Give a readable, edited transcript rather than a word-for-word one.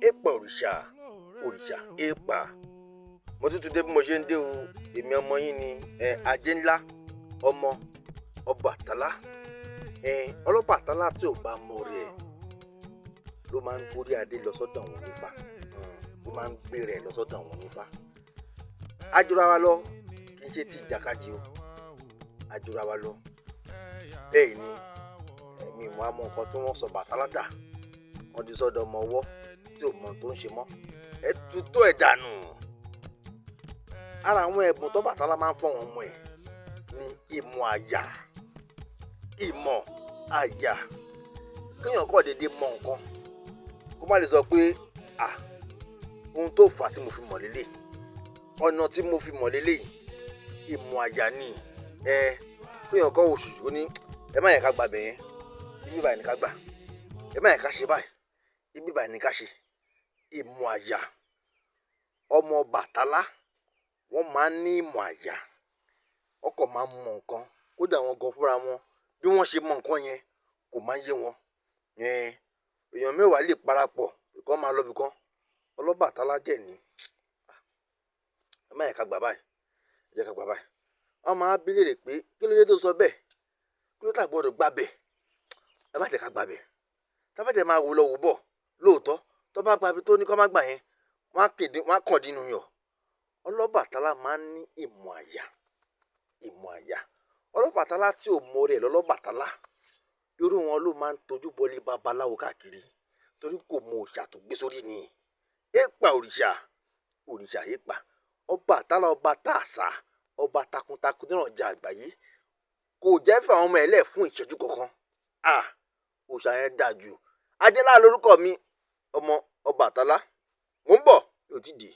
Èèpà òrìṣà, òrìṣà èèpà. Mo tún ti dé bí mo ṣe ń dé o. Èmi ọmọ yín ni ẹ, Ajé ńlá ọmọ Ọbàtálá. Ẹ, Ọlọ́bàtálá tí ò bá mọ rẹ̀ ló máa ń gbórí adé lọ sọ́dọ̀ àwọn onífá, ló máa ń gbé rẹ̀ lọ sọ́dọ̀ àwọn onífá. Ajura wa lọ, kì í ṣe ti ìjàkadì o. Ajura wa lọ. Bẹ́ẹ̀ ni ẹ̀mí ìmọ̀ àmọ́ nǹkan tí wọ́n sọ Bàtálá dà, wọ́n ti sọ́dọ̀ ọmọ ọwọ́ tí ò mọ tó ń ṣe mọ́. Ẹ tutọ́ ẹ̀ dànù. Ara àwọn ẹ̀bùn tó Bàtálá máa ń fọ́ wọn ọmọ ẹ̀ ní ìmọ̀ àyà. Ìmọ̀ àyà, kéèyàn kọ́ déédéé mọ nǹkan, kó má lè sọ pé à ohun tó fà á tí mo fi mọ̀ lélẹ̀, ọ̀nà tí mo fi mọ̀ lélẹ̀, ìmọ̀ àyà ni. Ẹ kéèyàn kọ́ oṣù ó ní ẹ má yẹ ká gbàbẹ̀ yẹn, ibi báyìí ní ká gbà, ẹ má yẹ ká ṣe báyìí, ibi báyìí ní ká ṣe. Ìmọ̀ àyà, ọmọ Bàtálá wọ́n máa ń ní ìmọ̀ àyà, ọkọ̀ máa ń mọ nǹkan, kódà wọn gan fúnra wọn bí wọ́n ṣe mọ nǹkan yẹn kò máa ń yé wọn. Èèyàn mẹ́wàá lè parapọ̀ ìkan máa lọ bìkan, Ọlọ́bàtálá jẹ̀ ní ẹ má yẹ ká gbà báyìí, ẹ jẹ́ ká gbà báyìí. Wọ́n máa bí léèrè pé kí ló dé tó sọ bẹ́ẹ̀, kí ló tà gbọ́dọ̀ gbà bẹ́ẹ̀, ẹ má jẹ́ ká gbà bẹ́ẹ̀. Tá bá jẹ́ máa wò lọ wò bọ̀ lóòótọ́, tó bá gba ibi tó ní kó má gbà yẹn, wọ́n á kéde, wọ́n á kàn dínú yọ̀. Ọlọ́bàtálá máa ń ní ìmọ̀ àyà, ìmọ̀ àyà. Ọlọ́bàtálá tí ò mọ rẹ̀ lọ́lọ́bàtálá, irú wọn ló máa ń tojú bọlé babaláwo káàkiri torí kò mọ òòṣà tó gbé sórí ni. Èèpà òrìṣà, òrìṣà èèpà. Ọbàtálá ọba tààsà, ọba takuntakun nínú ọjà àgbáyé, kò jẹ́ fún àwọn ọmọ ẹ̀ lẹ̀ fún ìṣẹ́jú kankan. À, òòṣà yẹn dáa jù. Ajé ńlá lorúkọ mi, ọmọ Ọbàtálá. Mò ń bọ̀, mi ò tí ì dé.